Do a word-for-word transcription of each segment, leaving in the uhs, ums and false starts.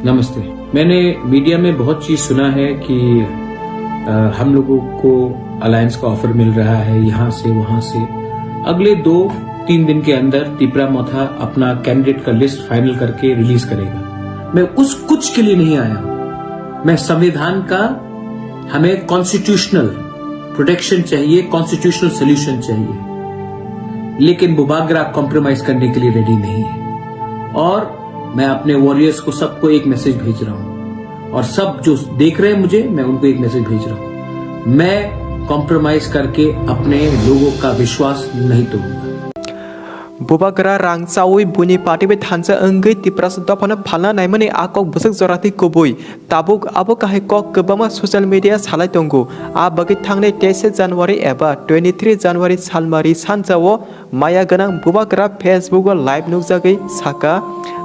नमस्ते। मैंने मीडिया में बहुत चीज सुना है कि, अ, हम लोगों को अलायंस का ऑफर मिल रहा है यहाँ से वहाँ से। अगले दो तीन दिन के अंदर तिपरा मोथा अपना कैंडिडेट का लिस्ट फाइनल करके रिलीज करेगा। मैं उस कुछ के लिए नहीं आया हूँ। मैं संविधान का, हमें कॉन्स्टिट्यूशनल प्रोटेक्शन चाहिए, कॉन्स्टिट्यूशनल सॉल्यूशन चाहिए, लेकिन बुबागरा कॉम्प्रोमाइज करने के लिए रेडी नहीं है। और मैं अपने वॉरियर्स को सबको एक मैसेज भेज रहा हूँ, और सब जो देख रहे हैं मुझे, मैं उनको एक मैसेज भेज रहा हूँ, मैं कॉम्प्रोमाइज करके अपने लोगों का विश्वास नहीं तोड़ूंगा। Bubagra rang chaui buini party bai thansa wngwi Tiprasa dophano phalna naimani a kok bwswk joratwi kubui. Tabuk abo kahai kok kwbangma social media salai tongo. A bagwi thangnai teise January eba twenty three January salmari sanjao maya gwnang Bubagra Facebook o live nukjagwi saka,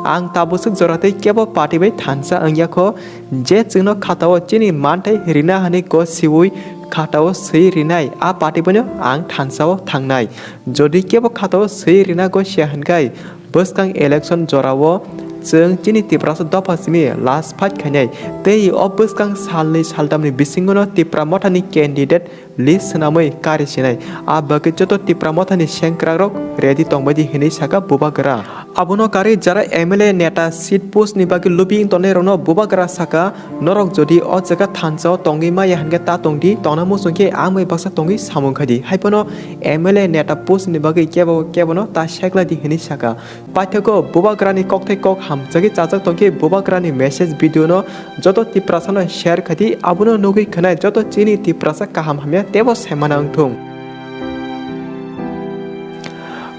"Ang tabuk swk joratwi kebo party bai thansa wngya kho, je chwngno khatao chini manthai rina hwnwi go siui khatao swi rinai, a party baino ang thansao thangnai. Jodi kebo khatao swi rina go siya hwnkhai, bwskang election jorao chwng chini Tiprasa dopha simi last fight khainai, tei o bwskang salni saltamni bisingono Tipra mothani candidate list swnamwi kari sinai. A bagwi joto Tipra mothani sengkrakrok ready tongbaidi," hinwi saka Bubagra. Abono karwi jara M L A neta seat post ni bagwi lobbying tongnai rokno Bubagra saka, "Norok jodi o jaga thansa o tongwi maya hwnkhe ta tongdi, tongna muchung khe ang bai baksa tongwi samung khaidi." Haiphano M L A neta post ni bagwi kebo kebono ta seklaidi hinwi saka. Paithago Bubagrani kokthai kok hamjagwi chajak tongkhe Bubagrani message video no joto Tiprasano share khaidi, abono nugwi khwnai joto chini Tiprasa kaham hamya teibo saimana wngthung.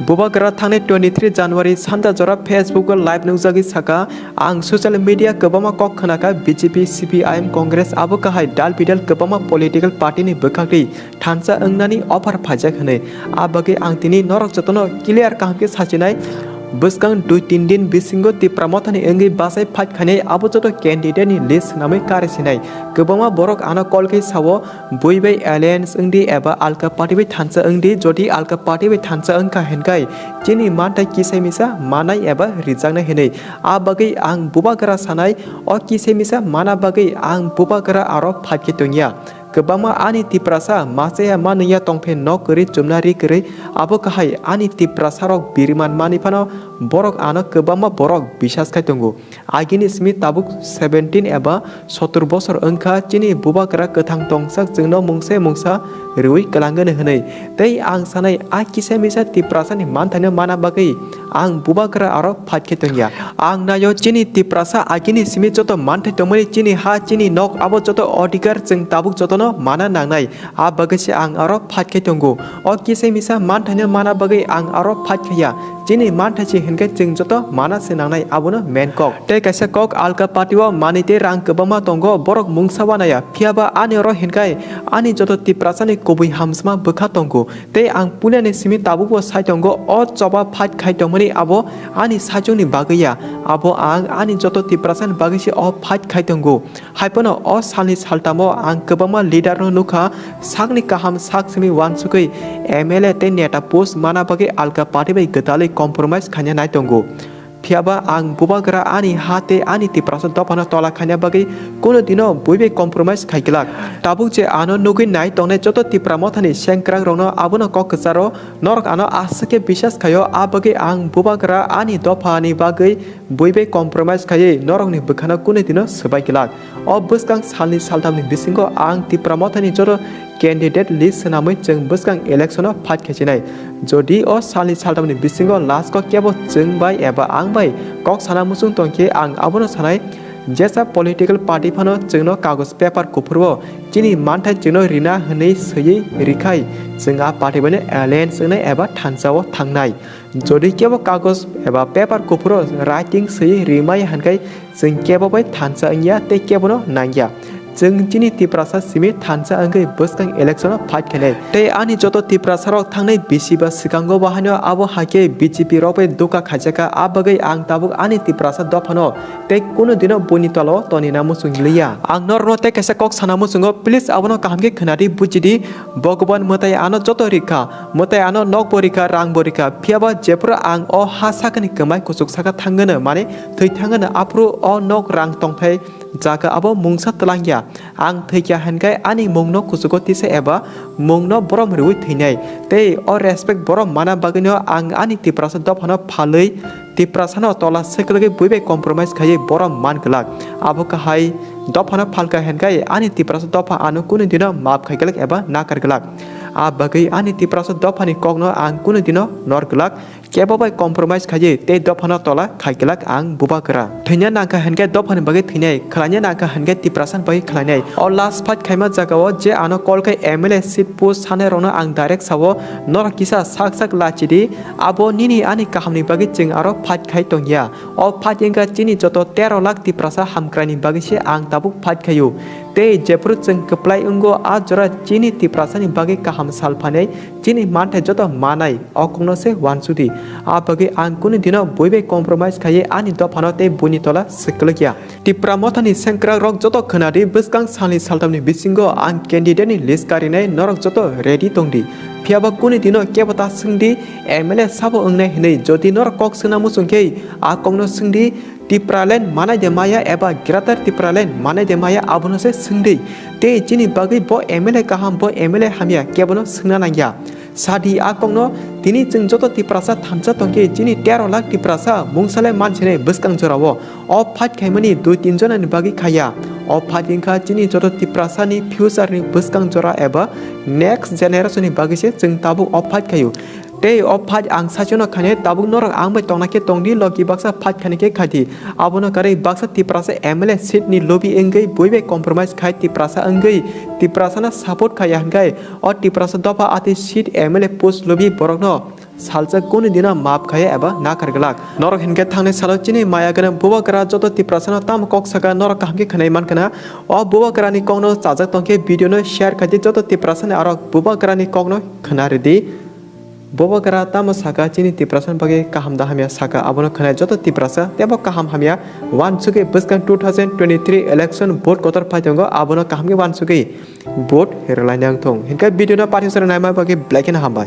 Bubagra thangnai twenty three January sanja jora Facebook o live nukjagwi saka, "Ang social media kwbangma kok khwnakha, B J P, C P I M, Congress abo kahai dal bidal kwbangma political party ni bwkhakri thansa wngnani offer phaijak hwnwi. A bagwi ang tini norok jotono clear kaham khe sachinai. Bwskang dui tin din bisingo Tipra mothani wngwi bachai fight khainai abo joto candidate ni list swnamwi kari sinai." Kwbangma borok ano call khe sao, "Bui bai alliance wngdi eba alka party bai thansa wngdi, jodi alka party bai thansa wngkha hinkhai chini manthai kisai misa manai eba rijaknai hinwi. A bagwi ang Bubagra sanai, o kisai misa mana bagwi ang Bubagra aro fight khe tongya. Kwbangma ani Tiprasa machaya manwya tongphe nok kwrwi chumna ri kwrwi, abo kahai ani Tiprasarok biriman mani phano borok ano kwbangma borok bisas khai tongo. Agini simi tabuk seventeen eba sottor bosor wngkha chini Bubagra kwthang tongsak chwngno mungsa mungsa rwui kwlangani hwnwi. Tei ang sanai a kisa misa Tiprasani manthaino mana bagwi ang Bubagra aro fight khe tongya. Ang naio chini Tiprasa agini simi joto manthai tongmani chini ha chini nok abo joto odhikar chwng tabuk jotono mana nangnai. A bagwi se ang aro fight khai tongo. O kisa misa manthaino mana bagwi ang aro fight khaiya. Chini manthai se hinkhe chwng joto mana se nangnai, abono main kok. Tei kaisa kok, alka party o manwi tei rang kwbangma tongo, borok mungsa wanaya. Phiyaba ani oro hinkhai ani joto Tiprasani kubui hamsma bwkha tongo. Tei ang puilani simi tabukbo sai tongo, o choba fight khai tongmani abo ani saichungni bagwi ya. Abo ang ani joto Tiprasani bagwi se o fight khai tongo. Haiphano o salni saltamo ang kwbangma leader no nukha, sakni kaham sak simi wansugwi M L A tei neta post mana bagwi alka party bai gwdalwi compromise khaina nai tongo. Phiyaba ang Bubagra ani ha tei ani Tiprasa dophano tola khaina bagwi kunu dino bui bai compromise khai glak. Tabuk je ano nugwi nai tongnai joto Tipra mothani sengkrak rokno abono kok kwcharo, norok ano aswk khe bisas khaio, a bagwi ang Bubagra ani dophani bagwi bui bai compromise khaiwi norokni bwkhano kunu dino swbai glak. O bwskang salni saltamni bisingo ang Tipra mothani joto candidate list swnamwi chwng bwskang election o fight khaichinai. Jodi o salni saltamni bisingo last o kebo chwng bai eba ang bai kok sana muchung tongkhe, ang abono sanai, jesa political party phano chwngno kagoj paper kuphur o chini manthai chwngno rina hwnwi swiwi rikhai, chwng a party baino alliance wngnai eba thansa o thangnai. Jodi kebo kagoj eba paper kuphuro writing swiwi rimai hinkhai chwng kebo bai thansa wngya tei kebono nangya. Chwng chini Tiprasa simi thansa wngwi bwskang election o fight khainai. Tei ani joto Tiprasa rok thangnai bisi ba swkango bo haino abo hakhe B J P rok bai duka khaijakha, a bagwi ang tabuk ani Tiprasa dophano tei kunu dino buini tolo tonina muchung liya. Ang norokno tei kaisa kok sana muchungo, please abono kaham khe khwnadi bujidi. Bhagwan mwtai ano joto rikha, mwtai ano nokbo rikha, rangbo rikha, phiyaba jephuru ang o ha sakani kwmai kuchuk saka thangano, mane thwi thangano, aphuru o nok rang tongthai jaga abo mungsa twlangya. Ang thwikya hinkhai ani mungno kuchugo tisa eba mungno borom riwi thwinai. Tei o respect borom mana bagwino ang ani Tiprasa dophano phalwi Tiprasano tola swkwlwgwi bui bai compromise khaiwi borom man glak. Abo kahai dophano phalka hinkhai ani Tiprasa dopha ano kunu dino maap khai glak eba nakar glak. A bagwi ani Tiprasa dophani kokno ang kunu dino nor glak. Kebo bai compromise khaiwi tei dophano tola khai glak ang bubagra. Thwina nangkha hinkhai dophani bagwi thwinai, khwlaina nangkha hinkhai Tiprasani bagwi khwlainai. O last fight khaima jagao je ano call khai M L A seat post sanai rokno ang direct sao, norok kisa sak sak lachidi, abo nini ani kahamni bagwi chwng aro fight khai tongya. O fight wngkha chini joto tero lakh Tiprasa hamkraini bagwi se ang tabuk fight khaio. Tei jephuru chwng kwplai wngo a jora chini Tiprasani bagwi kaham sal phainai, chini manthai joto manai o kokno se uansukdi. A bagwi ang kunu dino bui bai compromise khaiwi ani dophano tei buini tola swkwlwkya. Tipra mothani sengkrak rok joto khwnadi, bwskang salni saltamni bisingo ang candidate ni list karinai, norok joto ready tongdi. Phiyaba kunu dino kebo ta swngdi M L A sabo wngnai hinwi, jodi norok kok swngna muchungkhe a kokno swngdi, Tipraland manai de maya eba Greater Tipraland manai de maya abono se swngdi. Tei chini bagwi bo M L A kaham, bo M L A hamya kebono swngna nangya. Sadi a kokno, tini chwng joto Tiprasa thansa tongkhe chini tero lakh Tiprasa mungsa le mansinai bwskang jorao. O fight khaimani dui tin jonani bagwi khaiya. O fight wngkha chini joto Tiprasani future ni bwskang jora eba next generation ni bagwi se chwng tabuk o fight khaio. Tei o fight ang sachino khainai, tabuk norok ang bai tongna khe tongdi, logi baksa fight khaina khe khaidi. Abono karwi baksa Tiprasa M L A seat ni lobby wngwi bui bai compromise khai Tiprasa wngwi Tiprasano support khaiya hinkhai o Tiprasa dopha atwi seat M L A post lobby borokno salsa kunu dino maap khaiya eba nakar glak. Norok hinkhe thangnai salo chini maya gwnang bubagra joto Tiprasano tamo kok saka norok kaham khe khwnai mankha na. O bubagrani kokno chajak tongkhe video no share khaidi, joto Tiprasani aro bubagrani kokno khwna ridi. Bubagra tamo saka chini Tiprasani bagwi kaham da hamya saka, abono khwnai joto Tiprasa teibo kaham hamya uansugwi bwskang two thousand twenty-three election vote kotor phai tongo, abono kaham khe uansugwi vote rwlai nang thung. Hinkhe video no pathik sora naima bagwi belai kheno hambai.